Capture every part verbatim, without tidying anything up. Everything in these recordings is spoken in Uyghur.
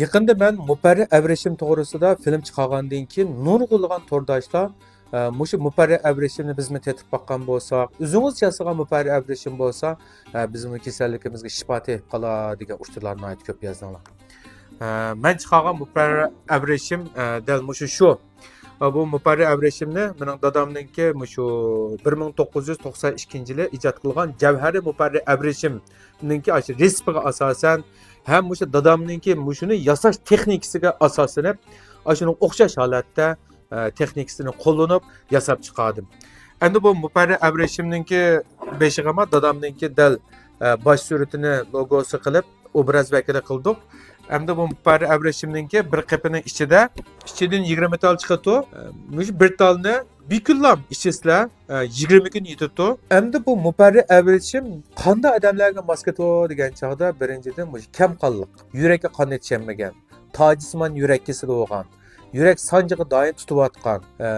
يېقىندا مەن مۇپەررە ئەۋرىشىم توغرىسىدا فىلىم چىقارغاندىن كېيىن نۇرغۇنلىغان تورداشلار، ئە، مۇشۇ مۇپەررە ئەۋرىشىمنى بىزمۇ تېتىپ باققان بولساق، ئۆزىڭىز ياسىغان مۇپەررە ئەۋرىشىم بولسا، ئە، بىزمۇ كېسەللىكىمىزگە شىپا تېپىپ قالا دېگەن ئۇچۇرلارنى ناھايىتى كۆپ يازدىڭلار. ئە، مەن چىقارغان مۇپەررە ئەۋرىشىم، ئە، دەل مۇشۇ شۇ. ئە، بۇ مۇپەررە ئەۋرىشىمنى مېنىڭ دادامنىڭكى مۇشۇ بىر مىڭ توققۇز يۈز توقسان ئىككىنچى يىلى ئىجاد قىلغان جەۋھەرى مۇپەررە ئەۋرىشىمنىڭكى ئاشۇ رېسىپىغا ئاساسەن ھەم مۇشۇ دادامنىڭكى مۇشۇنى ياساش تېخنىكىسىگە ئاساسلىنىپ، ئاشۇنىڭ ئوخشاش ھالەتتە، ئە، تېخنىكىسىنى قوللىنىپ ياساپ چىقاردىم. ئەمدى بۇ مۇپەررە ئەۋرىشىمنىڭكى بېشىغىمۇ دادامنىڭكى دەل، ئە، باش سۈرىتىنى لوگوسى قىلىپ، ئوبراز ۋەكىلى قىلدۇق. ئەمدى بۇ مۇپەررە ئەۋرىشىمنىڭكى بىر قېپىنىڭ ئىچىدە، ئىچىدىن يىگىرمە تال چىقىدۇ. مۇشۇ بىر تالنى بىر كۈنلام ئىچىسىلەر، يىگىرمە كۈن يېتىدۇ. ئەمدى بۇ مۇپەررە ئەۋرىشىم قانداق ئادەملەرگە ماس كېلىدۇ دېگەن چاغدا، بىرىنچىدىن، مۇشۇ كەمقانلىق، يۈرەككە قان يېتىشەلمىگەن، تاجسىمان يۈرەك كېسىلى بولغان، يۈرەك سانجىغا دائىم تۇتۇۋاتقان، ئە،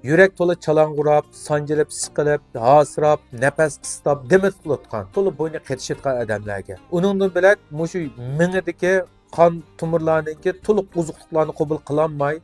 يۈرەك تولا چالاڭغۇراپ، سانجىلىپ، سىقىلىپ، ھاسىراپ، نەپەس قىستاپ، دېمى تۇتۇلۇۋاتقان، تولا بوينى قېتىشىۋاتقان ئادەملەرگە. ئۇنىڭدىن بۆلەك مۇشۇ مېڭىدىكى قان تومۇرلارنىڭكى تولۇق ئوزۇقلۇقلارنى قوبۇل قىلالماي،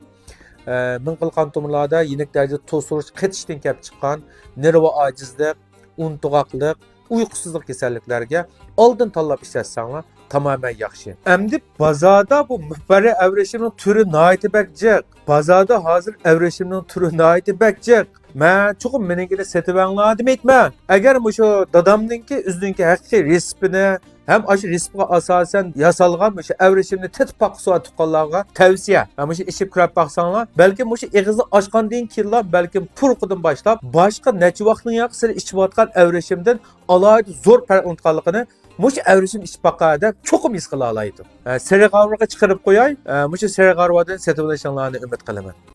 ئە، مىڭ قىل قان تومۇرلاردا يېنىك دەرىجىدە توسۇلۇش، قېتىشتىن كېلىپ چىققان نېرۋا ئاجىزلىق، ئۇنتۇغاقلىق، ئۇيقۇسىزلىق كېسەللىكلەرگە ئالدىن تاللاپ ئىشلەتسەڭلار تامامەن ياخشى. ئەمدى بازاردا بۇ مۇپەررە ئەۋرىشىمنىڭ تۈرى ناھايىتى بەك جىق. بازاردا ھازىر ئەۋرىشىمنىڭ تۈرى ناھايىتى بەك جىق. مەن چوقۇم مېنىڭكىنى سېتىۋەڭلار دېمەيتمەن. ئەگەر مۇشۇ دادامنىڭكى ئۆزىنىڭكى ھەقىقىي رېسېپىنى ھەم ئاشۇ رېسېپقا ئاساسەن ياسالغان مۇشۇ ئەۋرىشىمنى تېتىپ باققۇسى بار تۇغقانلارغا تەۋسىيە. ھەم مۇشۇ ئىچىپ كۆرۈپ باقساڭلار، بەلكىم مۇشۇ ئېغىزنى ئاچقاندىن كېيىنلا بەلكىم پۇرىقىدىن باشلاپ باشقا نەچچە ۋاقىتنىڭ ياقى سىلەر ئىچىۋاتقان ئەۋرىشىمدىن ئالاھىدە زور پەرقلىنىدىغانلىقىنى مۇشۇ ئەۋرىشىم ئىچىپ باققان ئادەم چوقۇم ھېس قىلالايدۇ. ھە، سېرىق ھارۋىغا چىقىرىپ قوياي، ھە، مۇشۇ سېرىق ھارۋىدىن سېتىۋېلىشىڭلارنى ئۈمىد قىلىمەن.